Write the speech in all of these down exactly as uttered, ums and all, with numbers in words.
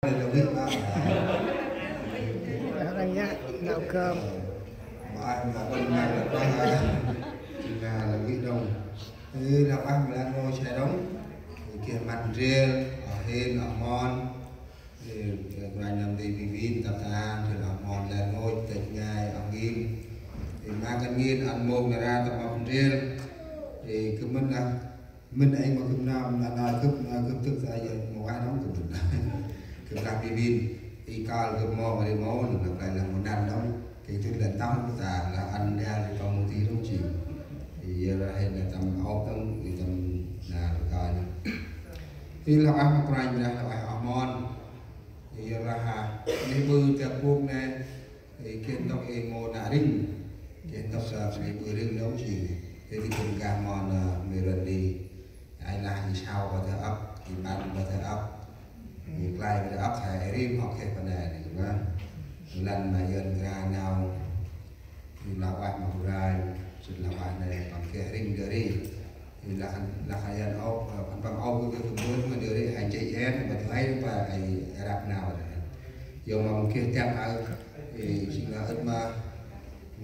Lăng vĭ ba. Lăng ya, nau kơm. Ba, ba, ba, ba, ba, ba. Jing la lăng vĭ đŏng. Ơ, lăng ah ma lăng ngôi sai đŏng. Geh măt ndrel, oh hên, oh mon. Ơ, kôranh nơm ti bi bin, tăp tang, ndrel oh mon, lăng ngôi, têk ngai, oh ngim. Ơ, ma kăn ngên, ăn mông, nara, tăp măt ndrel. Ơ, kơ mĭn lah. Mĭn êng ma gâp nơm, nơm, nơm gâp, nơm gâp tŭk ta yơh, ma ueh đŏng gâp mĭn. Gâp lah bi bin, i kal gâp mâu, ri mâu, nơm lah play lah mâu năn đŏng. Kêng tŭt lah tâm, ta lah ăn đa ri kâu mâu ti đŏng jêng. Yơh lah hên lah tâm ôp đŏng, i tâm năl kal. I lah ah ma kôranh, lah ah oh mon. Yơh lah ha, neh ƀư ta pŭk neh. Ê, geh ntŭk ê mâu nă rĭng. Geh ntŭk sa ê ƀư rĭng nông jêng. Ê, di geh gah mon, ơ, mê răn đi. Ay lah i sau ba ta ăp, i ƀăn ba ta ăp. I klai ba ta ăp, sa ê rĭm hŏk geh pa nê ni, ba. Lăn ma yơn gra nau. I lah ueh ma bu rai, sĭt lah ueh nê, păng geh rĭng dơ ri. Ê, lah, lah kha yan ôp, ơ, păng, păng ôp gâp, gâp mâu, mâu dơ ri, ay jêh ên, ma tu ay, pa ay răp nau. Yơn ma mâu geh tep ay, ê, jêng lah ŭt ma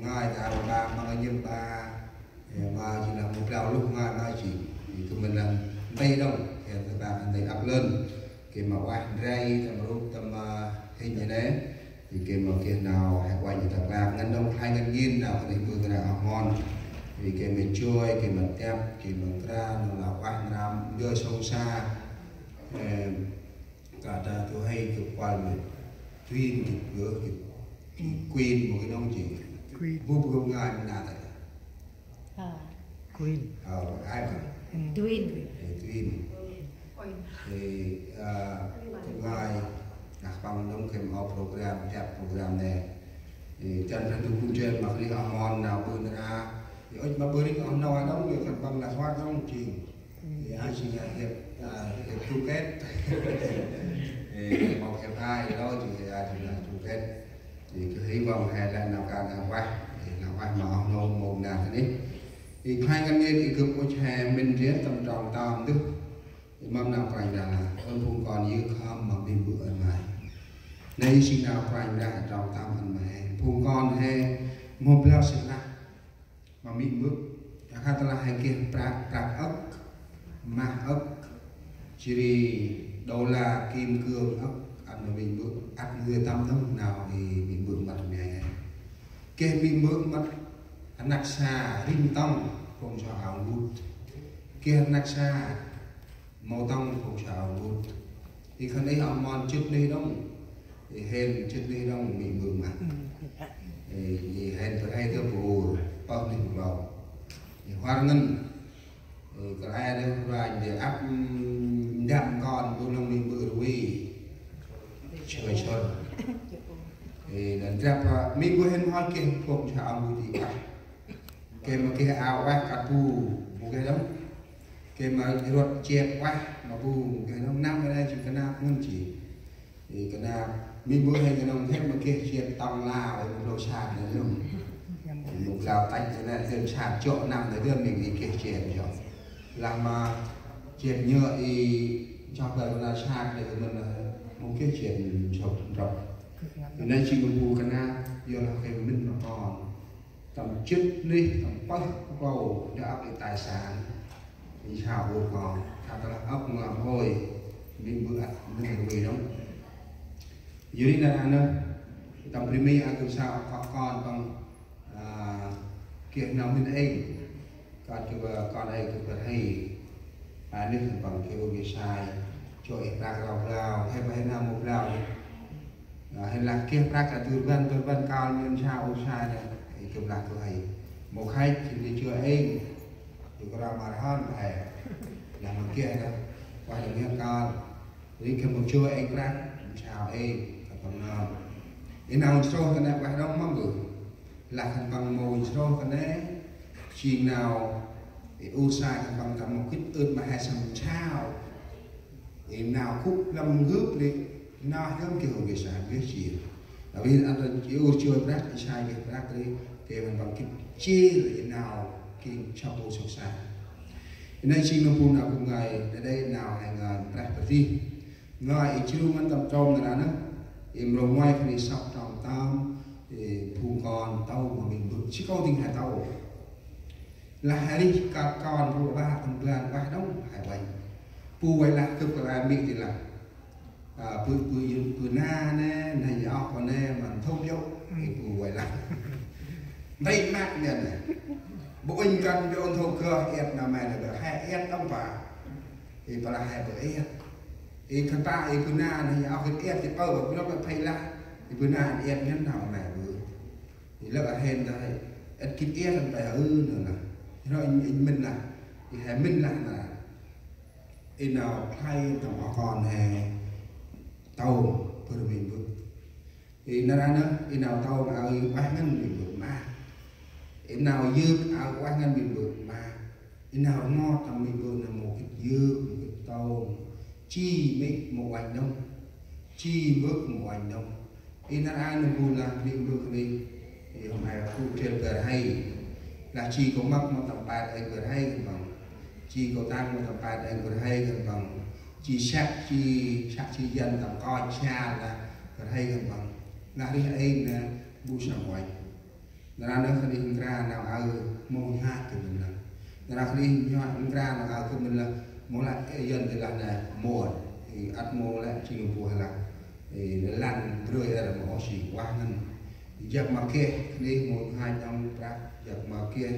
ngai ta ba, ma ngai nhâm ba, ê, ma jêng lah mâu blau luh ngai ma jêng. Ê, gâp mĭn lah nti đŏng, ê, ta ba nti ăp lơn. Geh ma ueh ndrel, tâm rup, tâm, ơ, hên jêh nê. Ê, geh ma geh nau, he uănh ta klak, ngăn đŏng khlay ngăn ngên nau, kơt neh ƀư kơt neh oh mon. Ê, geh ma joi, geh ma tep, geh ma kra, nau lah ueh nram, ndơ sông sa. Ê, kơt ta tu hay gâp kuăl ma. Twin gâp gơ, gâp, gâp queen mâu geh nông jêng. Queen. Bu bu gâp ngai ma nau ta. Ơ. Queen. Ơ, ai ma. Twin. Ê, twin. Ê, ơ, gâp ngai, nah păng nông geh ma ôp program, tep program nê. Ê, chân răn du kun chen ma kri oh mon nau ƀư nra. Ê, ôch ma ƀư rĭng oh nâu a đŏng, ê, khân păng lah soát đŏng jêng. Ê, ai jêng lah hiệp, ơ, hiệp chung kết. Ê, hiệp một, hiệp hai, đó jêng, ê, ai jêng lah chung kết. Ê, gâp hy vọng he lah nau kan nau ueh, ê, nau ueh ma oh nâu mâu nă nê. Ê, khlay ngăn ngên, ê, gâp ŭch he mĭn riêng tâm trong tơm dŭh. Ê, mâm nau kôranh đah lah, ơ phung kon yơh khâm ma mĭn bơ̆ ăn ma he. Nê jêng nau kôranh đah trong tơm ăn ma he. Phung kon he, mâu blau sĭt lah. Ma mĭn bơ̆, ta kha ta lah he geh prăk, prăk âk, mah âk, jêh ri đô la kim cương âk, ăn ma mĭn bơ̆, ăt ngơi tâm đŏng nau ê mĭn bơ̆ mât mhe. Geh mĭn bơ̆ mât rnăk sa, rĭm tŏng, phung sa ao ngŭt. Geh rnăk sa, mâu tŏng phung sa ao ngŭt. Ê khân ê oh mon jât neh đŏng. Ê hên jât neh đŏng mĭn bơ̆ mât. Ê, ê hên ta hay ta bu ur, pơh neh bu klâu. Ê huar ngăn. Ê, kơ ai nê huar ngăn dê ăp, ưm, ndăm kon bu lăng mĭn bơ̆ rui. Chơ chơ. Ê, năn drăp, ơ, mĭn bơ̆ hên hoi geh phung sa ao ngŭt ê ueh. Geh ma geh ao ueh kơt bu, bu geh đŏng. Geh ma rvăt jep ueh, ma bu, geh đŏng năm ma nê jêng kơnap ngăn jêng. Ê, kơnap, mĭn bơ̆ hên kơnong hên ma geh jep tŏng lao, ê, mâu blau sat nê đŏng. Mâu blau tăch nê, dơn sat jŏ năm nê, dơn mĭn ê geh jep jŏ. Lah ma jep nhơ ê, chok bơ̆ kơnap sat nê, mĭn, ơ, mâu geh jep chok trŏ. Nê jêng ma bu kơnap, yơh lah geh mĭn ma kon. Tâm jât neh, tâm pơh klâu, đah ăp ê tài sản. Ê sa ur kon, kha ta lah ăp ngơi hôi, mĭn bơ̆ ăt mĭn rui đŏng. Jêh ri nê, nê, tâm bri mi a gâp sa ăp kon păng, a, geh nau mĭn êng. Kơt gâp, a, kon êng gâp hay. A, nê khân păng geh ur geh sai. Joi ê prăk rau blau, he ma he nau mâu blau. A, hên lah geh prăk a dur băn, dur băn kal mĭn sa ur sai nê. Ê gâp lah tu hay. Mâu khay, jêng geh joi êng. Ê kơ rau ma rhăn he. Lah ma geh nê. Ueh lah mĭn kal. Ri geh mâu joi êng prăk, mâu sa êng, kơ păng nơm. Ê nau nsrôh ta nê ueh đŏng mâm bơ̆. Lah khân păng mâu nsrôh ta nê, jêng nau, ê, ur sai khân păng ta mâu gĭt ơt ma he săm chao. Ê nau kŭp lăm ngưp ri, nau hơm geh ur geh sai geh jêr. Tapi ăn ta ê ur joi prăk, ê sai geh prăk ri, geh khân păng gĭt jêr, ê nau geh sŏk ur sŏk sai. Ê nê jêng nơm bu nau gâp ngơi, nê đei nau he ngơi prăk pơdih. Ngơi i jrŭ ngăn tâm trôm nơh nơh. I mrô nguay khân i sŏk trong tâm, i phung kon tâu ma mê̆ Mbơ̆. Jêh kon dâng he tâu. Lah he rêh kơt kon bu ba tâm ban ueh đŏng he uănh. Bu uănh lah gâp kăl e mê̆ di lah. A, bu, bu, bu na nê, na yơk kon nê, mân thôk yô̆. I bu uănh lah. Nti măk nê nê. Bu uănh kăn yô̆ thôk gơh iăt na me nê, he iăt đŏng pa. I pă lah he bu iăt. I khân pă i bu na nê, i âo gĭt iăt i pơ, bu lŏk i phe lah. I bu na iăt ngăn nau me bu. I lăp a hên ta, ăt gĭt iăt ăn ta ư nơ lah. I ro in, in mĭn lah. I he mĭn lah nơ. I nau khlay tâm oh kon he. Tâu, bơr mê̆ Mbơ̆. I nar aơ nơh, i nau tâu ma aơ ueh ngăn mê̆ Mbơ̆ ma. I nau yơk aơ ueh ngăn mê̆ Mbơ̆ ma. I nau rngot tâm mê̆ Mbơ̆ nơh mâu gĭt yơk, mâu gĭt tâu. Ji mê̆ mâu uănh đŏng. Ji Mbơ̆ mâu uănh đŏng. I nar aơ nơh bu lah mê̆ Mbơ̆ kơt nê. I hôm nay bu trel bơr hay. Lah ji kâu mâp mâu tâm păt ay bơr hay kơt băng. Ji kâu tăng mâu tâm păt ay bơr hay kơt băng. Ji săk, ji săk, ji yăn tâm koch sial lah bơr hay kơt băng. Lah rêh ay nơh bu săk uănh. Nar aơ nơh khân i nkra nau aơ mâu nhhach kơ mĭn lah. Nar aơ khân i nhhach nkra nau aơ kơ mĭn lah. Mâu lah, ê, yăn di lah nê mâu. I ăt mâu lah jêng bu lah. I lăn brơi ơ mâu si ueh ngăn. Jăk ma geh khân i mâu nhhach đŏng prăk. Jăk ma geh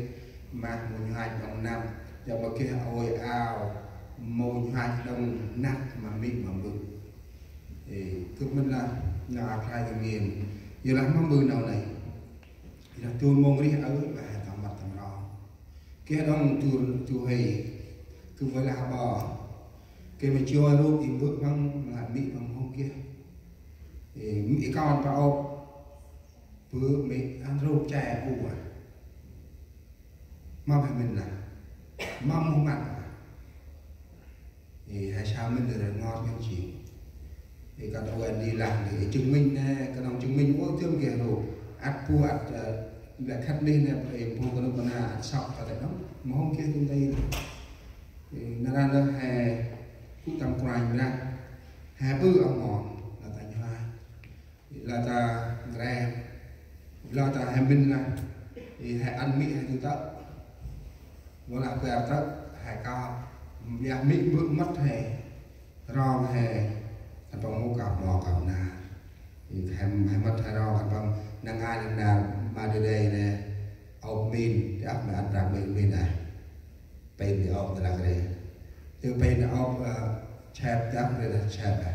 mah mâu nhhach đŏng năp. Jăk ma geh ôi ao mâu nhhach đŏng năp ma mê̆ ma Mbơ̆. Ê, kơ mĭn lah, nau a khlay ngên. Yơ lah ma Mbơ̆ nau nê. Yơ lah tu mông rêh aơ, bah, tâm măt tâm rong. Geh đŏng tu, tu hê. Kơ vơi lah bơ. Geh ma joi rôp i Mbơ̆ păng, lah mê̆ păng hôm geh. Ê, mê̆ i kon pa ôp. Bơ̆ mê̆ ăn rôp che u a. Mâm he mĭn lah. Mâm mâu măt a. Ê, he sa mĭn ri rngot ngăn jêng. Ê, kơt uănh di lah di. Ê, chứng minh nê, knŏng chứng minh ôh tơm geh rôp. Ăt bu ăt, ơ, lĕ khât nê nê, ê, bu knŏng kơna ăt sŏk kơt đŏng. Mâu hôm geh tŭm tay lah. Ê, nar aơ nơh he, gŭ tâm Kôranh Brah. He ƀư oh mon, lah ta nhhuah. Lah ta ngrem. Lah ta he mĭn lah. Ê, he ăn mê̆ he tu tơ̆. Mâu lah bar tơ̆, he kơp. Yơh mê̆ Mbơ̆ mât he. Rong he. Khân păng mâu kơp mâu kơp nar. Ê, he, he mât he rong khân păng năng ai năng nar ma đê đê nê. Ôp mĭn, di ăp ma ăn prăk mĭn, mĭn a. Pên di ôp di lah kơt nê. Tơ pên di ôp, ơ, chep di ăp di lah chep a.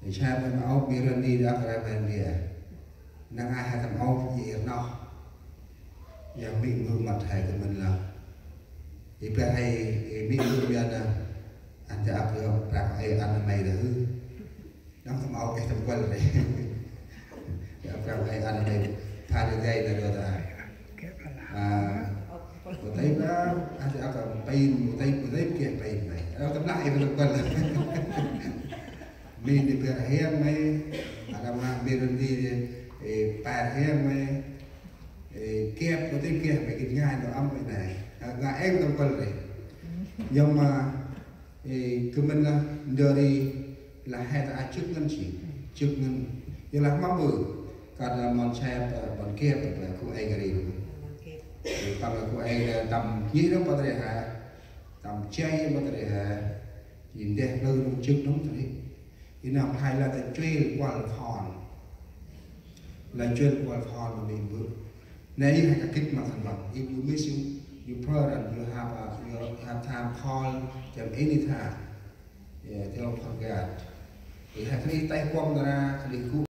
Ê, chep di ma ôp mi răn di di ăp kơt nê pên di a. Năng ai he tâm ôp i rnoh. Yơh mê̆ Mbơ̆ mât he kơ mĭn lah. Ê, bar he, ê, mê̆ Mbơ̆ mia nơh. Ăn di ăp di ôp prăk ê ăn may dah. Nâng tâm ôp ê tâm kuăl ri. Di ăp prăk ê ăn may. Pha di dây nơh dô ta. A, mâu tay ba, a di ăp pên, mâu tay, mâu tay geh pên may. Ơ, tâm lah ê tâm kuăl. Mê̆ di bar hiam may. A, tâm lah mê̆ răn di, ê, bar hiam may. Ê, geh, mâu tay geh may gĭt ngai nô ăm may nê. A, ngă ê tâm kuăl ri. Yơh ma, ê, kơ mĭn lah, ndơ ri lah he ta a jêk ngăn jêng. Jêk ngăn. Yơ lah mâm Mbơ̆. Kơt, ơ, mon chep, ơ, mon geh, ơ, khu ê kơ ri. Ê, păng khu ê, ơ, tâm jêh đŏng pă ta ri he. Tâm jêh pă ta ri he. Jêh ndeh lơ đŏng jêk đŏng ta ri. Ê, nau khlay lah ta chuêl kuăl khon. Lah chuêl kuăl khon ma mê̆ Mbơ̆. Nê, ê, he kah gĭt ma khân păng. If you miss you, your brother and you have a, you have time, call them anytime. Yeah, don't forget. Ê, he khlay tay kuŏng ta ra, khlay gŭ